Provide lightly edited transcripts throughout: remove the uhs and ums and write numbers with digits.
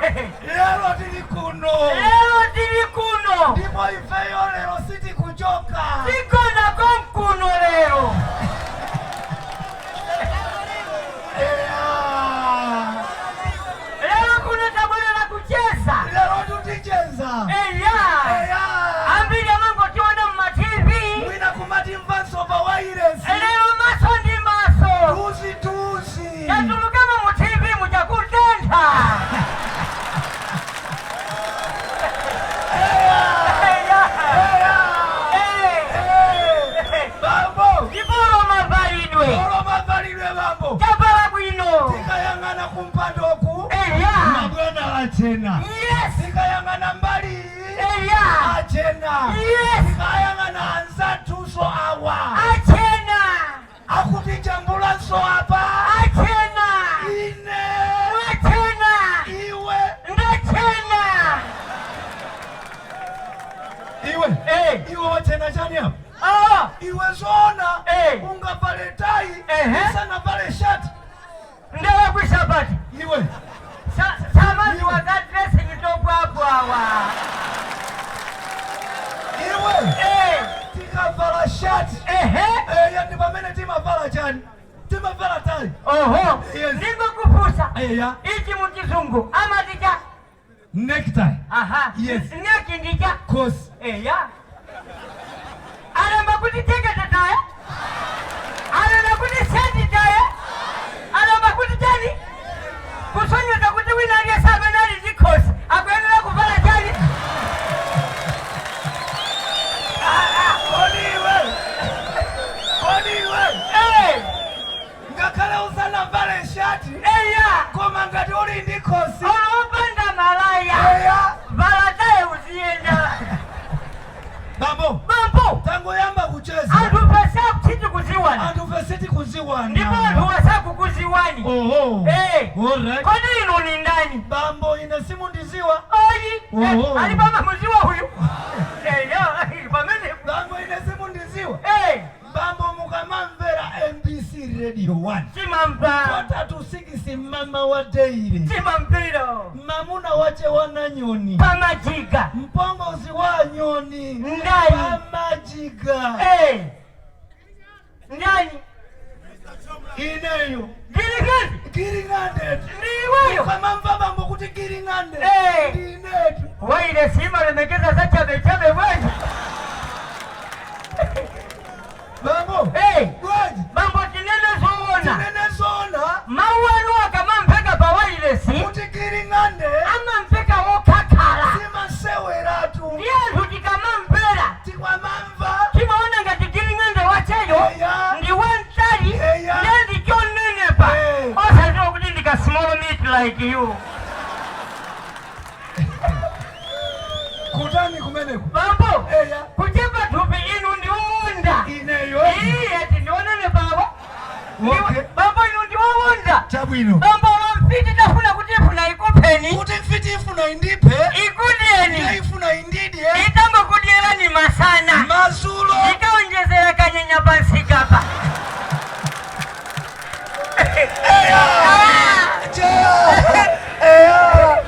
Lero tili kuno. Lero tili kuno. Ndipo ifeyo lero sitikuchoka. Tikona konkuno lero. Eya. Lero kuno tabwera kucheza. Lero tuticheza. Eya. Eya. Ambiri amangotiona mma TV. Mwina kumatimvanso pa wairesi. Lero maso ndi maso. Tuzi tuzi. Tatulukamo mu TV mujakutentha. Eya. Eya. Eya. Eh. Eh. Bambo. Ndipolo mavalidwe. Olo mavalidwe bambo. Tavala bwino. Tikayang'ana kumpandoku. Eya. Mabwana achena. Yes. Tikayang'ana mbali iyi. Eya. Achena. Yes. Tikayang'ana anzathuso awa. Achena. Akutijambulanso apa. Achena. Ine. Achena. Iwe. Ndachena. Iwe. Eh. Iwe wachena chani apa? Ah. Iwe zona. Eh. Ungavale tai. Ehe. Usanavale shati. Ndalakwisa pati. Iwe. Samazi wa za dressing tobwabwawa. Iwe. Eh. Tikavala shati. Ehe. Eya ndi pamene timavala chani? Timavala tai. Oho. Yes. Ndingokufusa. Eya. Ichi muchizungu amati cha. Necktie. Aha. Yes. Neck ndicha. Kosi. Eya. Alamba kuti tekete taya. Alamba kuti shati taya. Alamba kuti chani. Kusonyeza kuti wina aliyense amene ali ndi khosi akuyenera kuvala chani. Kodi iwe. Kodi iwe. Eh. Ngakhale usanavale shati. Eya. Koma ngati uli ndi khosi. Olopanda malaya. Eya. Vala taye uziyenda. Bambo. Bambo. Tangoyamba kucheza. Anthu sitikuziwana. Anthu fe sitikuziwana. Ndipo anthu wasakukuziwani. Oho. Eh. Alright. Kodi inu ni ndani? Bambo ine simundiziwa. Oyi. Oho. Ali pamamuziwa uyu. Eya. Pamene. Bambo ine simundiziwa. Eh. Bambo mukamamvera MBC Radio 1. Chimamva. 5:45 mama wa daily. Chimamvira. Mamuna wache wananyoni. Pamajiga. Mpongozi wa nyoni. Ndani. Pamajiga. Eh. Ndani. Ineyo. Giringandi. Giringande. Ndiweyo. Mukamamva bambo kuti giringande. Eh. Ndinetu. Waile sima lemekeza za chabe chabe bwana. Bambo. Eh. Bwanji. Bambo tinene zoona. Tinene zoona. Mawu anu akamamveka pa wailesi. Kuti giringande. Amamveka wokakhala. Simaseweratu. Ndiye anthu tikamamvera. Tikamamva. Timaona ngati giringande wacheyo. Eya. Ndi wamtali. Eya. Ndiye ndi chonenepa. Eh. Osadziwa kuti ndika small meat like you. Kutani kumeneko. Bambo. Eya. Kuchepa thupi inu ndiwonda. Ineyo. Iye tindionene baba. Okay. Bambo inu ndiwowonda. Chabwino. Bambo lomfiti tafuna kuti ifuna ikupheni. Kuti mfiti ifuna indiphe. Ikudyeni. Ifuna indidye. Itangokudyerani masana. Mazulo. Ikaonjezera kanyenya pansikapa. Eya. Che. Eya.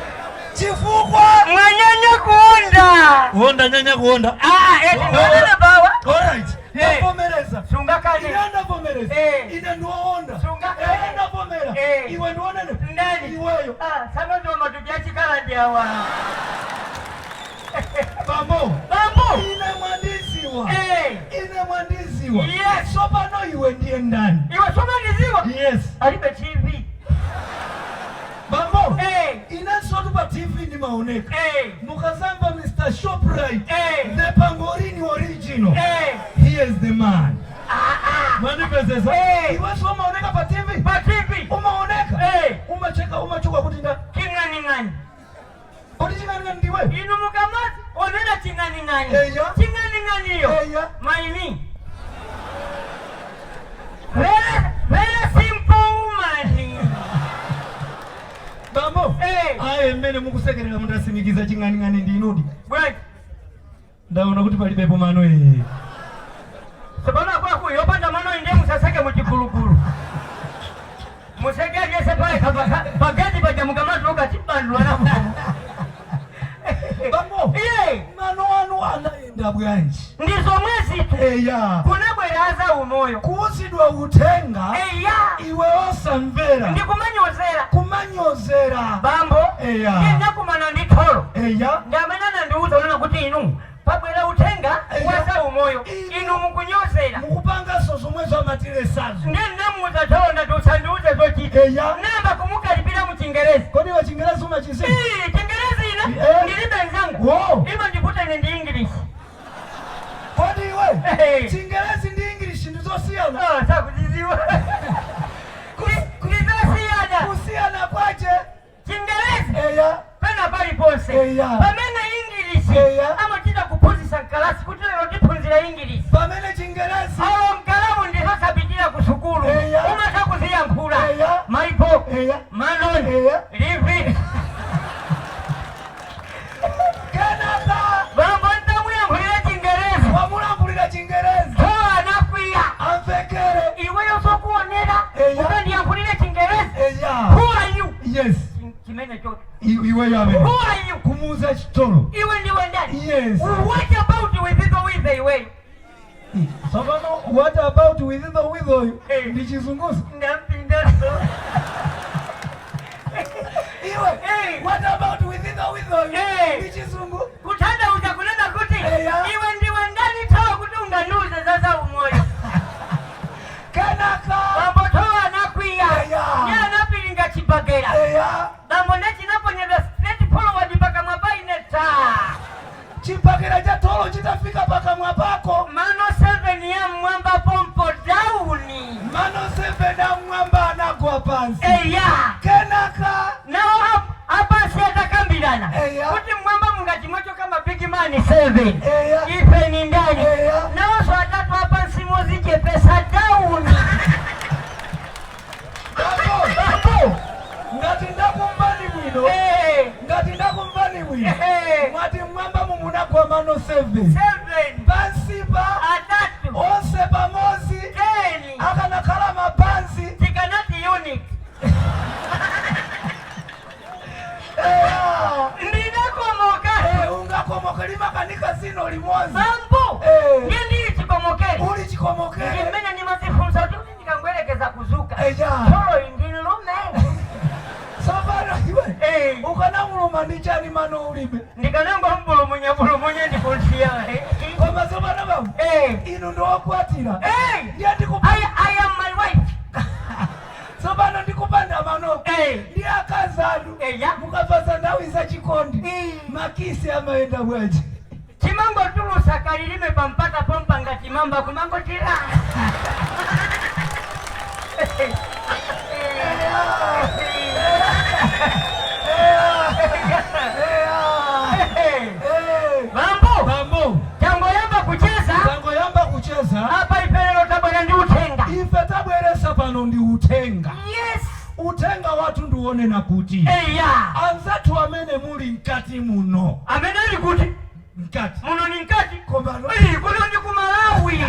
Chifukwa. Mwanyanya kuonda. Kuonda nyanya kuonda. Ah, eti ndionene bawa. Alright. Eh. Ndavomereza. Sunga kale. Ine ndavomereza. Eh. Ine ndiwoonda. Sunga kale. Eh, ndavomera. Eh. Iwe ndionene. Ndani. Iweyo. Ah, samaziwa matupi achikala ndi awa. Bambo. Bambo. Ine mwandiziwa. Eh. Ine mwandiziwa. Yes. Sopano iwe ndiye ndani. Iwe somandiziwa. Yes. Alibe TV. Bambo. Eh. Inenso tu pa TV ndimaoneka. Eh. Mukazamva Mr. Shoprite. Eh. The Pangolini original. Eh. Here is the man. Ah, ah. Mwandipezesa. Eh. Iwenso umaoneka pa TV. Pa TV. Umaoneka. Eh. Umacheka umachuka kuti nda. Ching'aning'ani. Kuti ching'aning'ani ndiwe. Inu mukamazi onena ching'aning'ani. Eya. Ching'aning'aniyo. Eya. Maini. Very, very simple woman. Bambo. Eh. Aye mmene mukusekerera mutasimikiza ching'aning'ani ndi inudi. Bwanji. Ndaona kuti palibepo mano ee. Sabana kwako yopanda mano inde musaseke muchigulugulu. Museke aliyese pale pageti paja mukamati ukatibandula na Zimayenda bwanji? Ndi zomwezitu. Eya. Kunabwera aza umoyo. Kuuzidwa uthenga. Eya. Iwe osamvera. Ndikumanyozera. Kumanyozera. Bambo. Eya. Ndinakumana ndi tholo. Eya. Ndi amene anandiuza unena kuti inu pabwera uthenga Eya. waza umoyo, Inu. inu mukunyozera. Mukupanganso zomwe zamatilesazo. Ndiye ndinamuuza tholo, ndati usandiuze zochita. Eya. Namba kumukalipira mu Chingerezi. Kodi wa Chingerezi umachiziwa? Ii, Chingerezi ine ndilibe nzanga. Wo. Imandivuta ine ndi English. Kodi iwe Eh. Chingerezi ndi English ndizosiyana? Ah, sakuziziwa. Ndizosiyana. Kusiyana kwache? Chingerezi Eya. pena paliponse. Eya. Pamene English Eya. amachita kuphunzitsa mkalasi kuti lero tiphunzira English. Pamene Chingerezi Awo mkalamu ndizosapitira ku sukulu. Eya. Umatha kuziyankhula. Eya. Maipo. Eya. Manon. Eya. Livi. Kenaka Bambo, ntamuyankhulira Chingerezi. Wamulankhulira Chingerezi. Tolo anakwiya. Amvekere. Iweyo sokuonera. Eya. Ukandiyankhulire Chingerezi. Eya. Who are you? Yes. Chimene chocho. Iweyo amene Who are you? kumuuza chitolo. Iwe ndiwe ndani? Yes. What about with the with iweyo? Tsopano what about with the with oyo Eh. ndi chizunguzo? Ndampindaso. Iwe. Eh. What about with the with oyo Eh. ndi chizungu? Kutanthauza kunena kuti Eya. iwe ndiwe ndani thawa kuti ungandiuze za umoyo? Kenaka Bambo tolo anakwiya. Eya. Ndiye anapiringa chibagera. Eya. Bambo, ndechinaponyedwa straight forward pakamwa paine ta. Chibagera cha tolo chitafika pakamwa pako. Mano 7 ya mwamba pompo down. Mano 7 amwamba anagwa pansi. Eya. Kenaka Nawo apasi atakambirana Eya. kuti mwamba mungati mwachoka ma big man 7, Eya. ife ni ndani? Eya. Nawonso atatu apansi mozichepesa down. Bambo, Bambo. Ngati ndakumvani bwino, ngati ndakumvani bwino, mwati mwamba mumunagwa mano 7, 7. Pansipa atatu. Onse pamodzi 10. Akanakhala mapansi tikanati unit. Eya. Ndinakomoka. Eh, ungakomoke limakanika zino limodzi. Bambo, Eh. ndiye ndili chikomokere. Uli chikomokere. Ndimene ndimazifunsa kuti ndikangwerekeza kuzuka, Eya. tolo indilume. Tsopano iwe Eh. ukanamuluma ndi chani mano ulibe? Ndikanangwa mbulumunya bulumunya ndikunsiya. Koma tsopano bambo, inu ndiokwatira. Eh. Ndiye ndikupa I am my wife. Tsopano ndikupanda mano ndi akazi anu. Eya. Mukapasa nthawi zachikondi, ma kiss amayenda bwanji? Chimangotulusa kalilime pampata pompa ngati mamba kumangotira. Eya. Bambo, Bambo, tangoyamba kucheza. Tangoyamba kucheza. Apa ifelero tabwera ndi uthenga. Ife tabweresa pano ndi uthenga. Yes. Uthenga wathu ndiwonena kuti Eya. anzathu amene muli mkati muno, Amene ali kuti? Mkati. Muno ni mkati? Komano Ii, kuno ndi ku Malawi.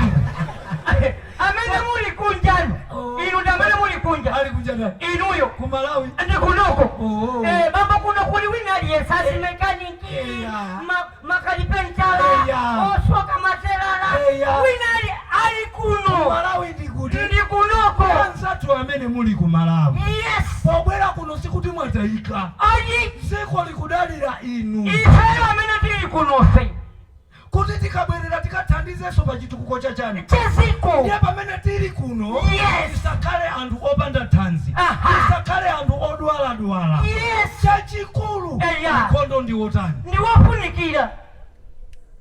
Amene muli kunjano, Oh. inu ndi amene muli kunja. Ali kunja ndani? Inuyo. Ku Malawi. Ndi kunoko. Oh. Eh, bambo, kuno kuli wina aliyense, azimekaniki, Eya. makalipentala, Eya. osoka materala, Eya. wina ali kuno. Malawi ndi kuti? Ndi kunoko. Anzathu amene muli ku Malawi, Yes. pobwera kuno sikuti mwatayika. Ayi. Dziko likudalira inu Ifeyo amene tili kunofe kuti tikabwerera tikathandizenso pa chitukuko chachani? Cheziko. Ndiye pamene tili kuno, tisakhale anthu opanda thanzi, tisakhale anthu odwaladwala. Chachikulu, ukhondo ndi wotani? Ndiwofunikira.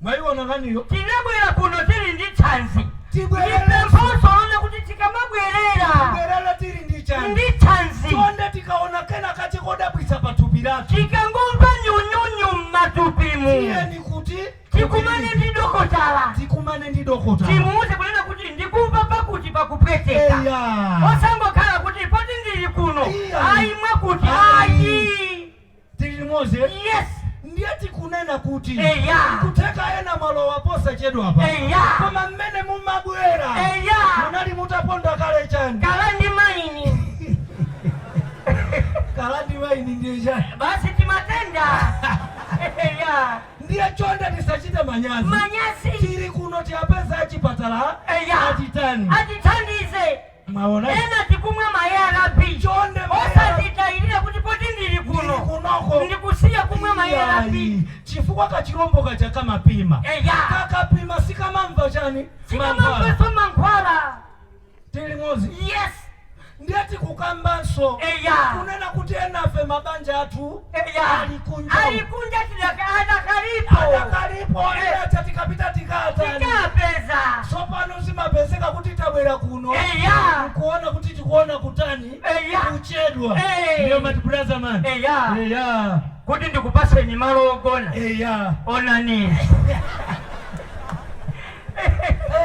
Mwayiona nkhaniyo? Tinabwera kuno tili ndi thanzi. Tibwerere. Ndipemphoso lone kuti tikamabwerera Tibwerere tili ndi chani? Ndi thanzi. Chonde, tikaona kena kachikodabwitsa pathupi lathu, Tikangomva nyunyunyu mmatupimu, tiyeni kuti tikumane ndi dokotala. Tikumane ndi dokotala. Timuuze kunena kuti ndikumva pakuti pakupweteka. Eya. Osangokhala kuti poti ndili kuno, Iya. ayi, mwakuti Ayi. ayi. Tili limodzi? Yes. Ndiye tikunena kuti Eya. kutheka ena malowa posachedwa pa, Eya. koma mmene mumabwera Eya. munali mutaponda kale chani? Kala ndi maini. Kala ndi maini ndiye chani? Basi timatenda, eya. Ndiye chonde tisachite Manyazi. Manyazi. Tili kuno, tiyapeza achipatala. Eya. Atitani? Atithandize. Mwaona? Ena tikumwa ma ARV. Chonde. Osatitayirira kuti poti ndili kuno Kunoko ndikusiya kumwa ma ARV. Iyayi. Chifukwa kachirombo kaja kamapima. Kakapima sikamamva chani? Mankhwala. Sikamamvaso mankhwala. Tili ng'ozi. Yes. Ndiye tikukambanso kunena kuti enafe mabanja athu ali kunja. Ali kunja, adakalipo. Adakalipo. Ena tikapita tikatani? Tikapeza. Tsopano zimapezeka kuti tabwera kuno nkuona kuti tikuona kutani? Kuchedwa. Ndiyo mati, brother man. Eya. Kuti ndikupaseni malo ogona. Onani.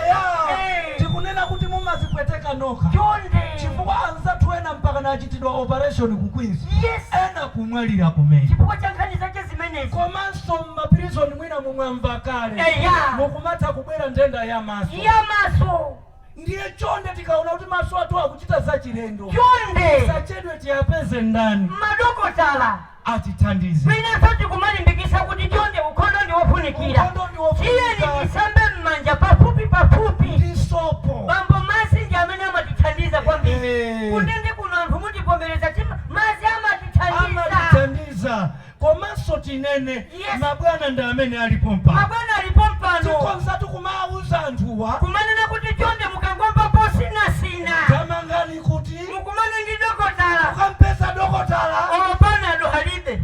Eya. Tikunena kuti mumazipweteka nokha. Chonde. Chifukwa anzathu ena mpaka nachitidwa operation ku Queens. Ena kumwalira kumene. Chifukwa cha nkhani zake zimenezi. Komanso mmapirizoni mwina mumwamva kale. Mukumatha kubwera nthenda ya maso. Ya maso. Ndiye chonde, tikaona kuti maso athu akuchita zachilendo, Chonde. sachedwe, tiyapeze ndani? Madokotala. Atithandize. Mwinanso tikumalimbikisa kuti chonde, ukhondo ndi wofunikira. Ukhondo ndi wofunika. Tiyeni tisambe m'manja pafupi pafupi. Ndi sopo. Bambo, madzi ndi amene amatithandiza kwambiri. Kundende kuno anthu mutivomereza, madzi amatithandiza. Amatithandiza. Komanso tinene, mabwana ndi amene alipo mpano. Mabwana alipo mpano. Tikonzatu kumawuza anthuwa kumanena kuti chonde, mukangomva posinasina, tamangani kuti mukumane ndi dokotala. Ukampeza dokotala. Olo Panado halibe.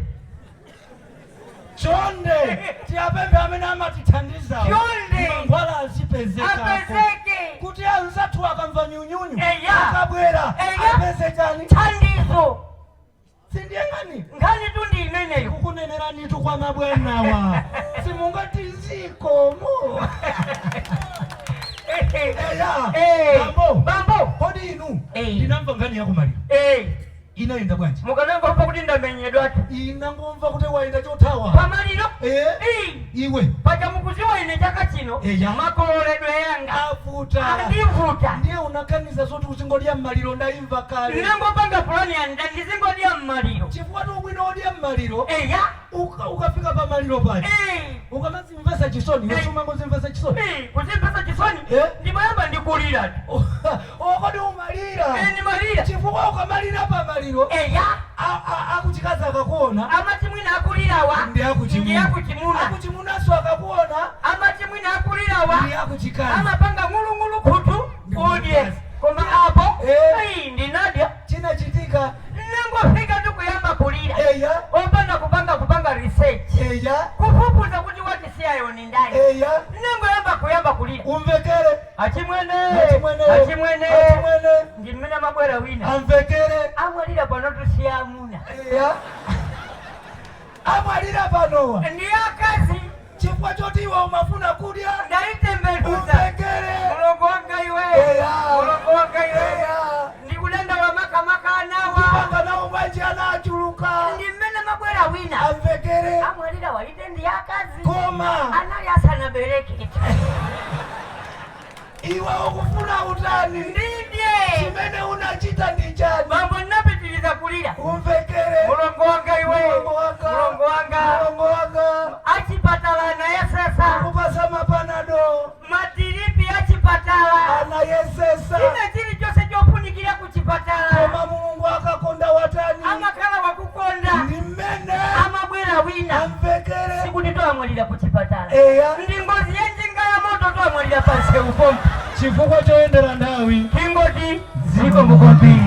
Chonde tiyapemphe amene amatithandizawo. Chonde. Mankhwala azipezekako. Apezeke. Kuti anzathu akamva nyunyunyu, akabwera, apeze chani? Thandizo. Sindiyengani. Nkhani tu ndi imeneyo. Kukuneneranitu kwa mabwanawa, simungati zikomo. Eya. Bambo. Bambo. Kodi inu, ndinamva nkhani yakumaliro. Inayenda bwanji? Mukanangomva kuti ndamenyedwatu. Inangomva kuti wayenda chothawa. Pamaliro. Iwe. Paja mukuziwa ine chaka chino makololedwe yanga avuta. Andivuta. Ndiye unakaniza zoti uzingodya mmaliro, ndayimva kale. Ndinangopanga pulani yanda ndizingodya mmaliro. Chifukwa ubwino odya mmaliro, ukafika pamaliro paja, ukamazimvesa chisoni. Usumangozimvesa chisoni. Kuzimvesa chisoni. Ndimayamba ndikulira. Okodi umalira? Ndimalira. Chifukwa ukamalira pamaliro, akuchikazi akakuona, amati mwina akulirawa ndi akuchimuna. Ndi akuchimuna. Akuchimunanso akakuona, amati mwina akulirawa ndi akuchikazi. Amapanga ng'ulung'ulu khutu Ndi udye. kuchikazi. Koma apo, ndinadya. Chinachitika? Nangofika ndikuyamba kulira opanda kupanga research, kufufuza kuti watisiyayo ni ndani. Nangoyamba kuyamba kulira. Umvekere. Achimwene. Achimwene. Achimwene. Achimwene. Ndi mmene amabwera wina. Amvekere. Amwalira pano tusiya amuna. Eya, amwalira panowa ndi akazi. Chifukwa choti iwe umafuna kudya. Ndaitembenuza. Umvekere. Mulongo wanga iwe. Mulongo wanga iwe. Ndikudanda wa makamaka anawa. Ndipanga nawo bwanji, ana achuluka. Ndi mmene mabwera wina. Amvekere. Amwalira walite ndi akazi. Koma anali asanabereke. Iwe ukufuna utani? Ndidye. Chimene unachita ndi chani? Bambo, ndinapitiriza kulira. Umvekere. Mulongo wanga iwe. Mulongo wanga. Mulongo wanga. Mulongo wanga. Achipatala anayesesa. Kupasa mapanado. Madiripi achipatala. Anayesesa. China chilichonse chofunikira kuchipatala. Koma Mulungu akakonda watani? Amakhala wakukonda. Ndi mmene amabwera wina. Amvekere. Sikuti toamwalira kuchipatala. Ndi ngozi ya njinga ya moto, toamwalira pansewu pompo. Chifukwa choyendera nthawi, tingoti zikomo kwambiri.